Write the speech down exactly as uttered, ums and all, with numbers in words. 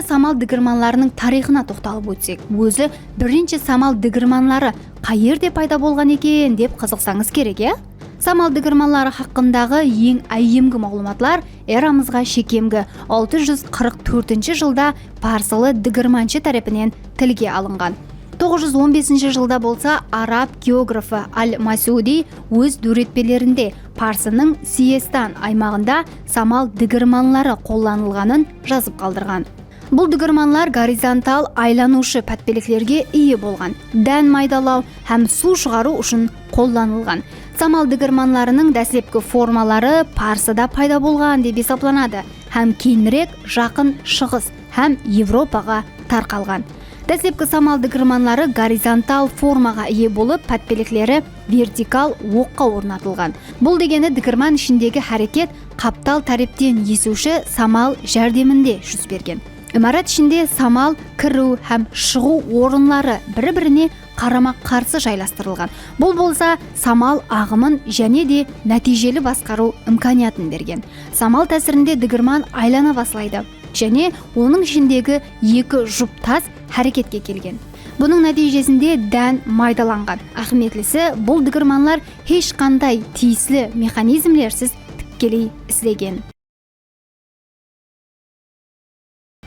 Samal digirmanlarınıń tariyxına toqtalıp ótsek, ózi birinshi samal digirmanları qayerde payda bolǵan eken dep qızıqsańız kerek, ya? Samal digirmanları haqqındaǵı eń áyyemgi maǵlıwmatlar eramızǵa shekemgi altı júz qırq tórtinshi jılda parsılı digirmanshı tárepinen tilge alınǵan. Toǵız júz on besinshi jılda bolsa arab geografı Al-Masudiy óz dóretpelerinde Parsınıń Siyestan aymaǵında samal digirmanları qollanılǵanın jazıp qaldırǵan. Bul digirmanlar gorizontal aylanıwshı pátpeleklerge iye bolǵan, dán maydalaw hám suw shıǵarıw ushın qollanılǵan. Samal digirmanlarınıń dáslepki formaları Parsıda payda bolǵan dep esaplanadı hám keyinirek Jaqın Shıǵıs hám Evropaǵa tarqalǵan. Dáslepki samal digirmanları gorizontal formaǵa iye bolıp, pátpelekleri vertikal oqqa ornatılǵan. Bul degeni digirman ishindegi háreket qaptal tárepten esiwshi samal járdeminde júz bergen. Imarat ishinde samal kiriw hám shıǵıw orınları bir-birine qarama-qarsı jaylastırılǵan. Bul bolsa samal aǵımın jáne de nátiyjeli basqarıw imkaniyatın bergen. Samal tásirinde digirman aylana baslaydı jáne onıń ishindegi eki jup tas háreketke kelgen. Bunıń nátiyjesinde dán maydalanǵan. Áhmiyetlisi, bul digirmanlar hesh qanday tiyisli mexanizmlersiz tikkeley islegen.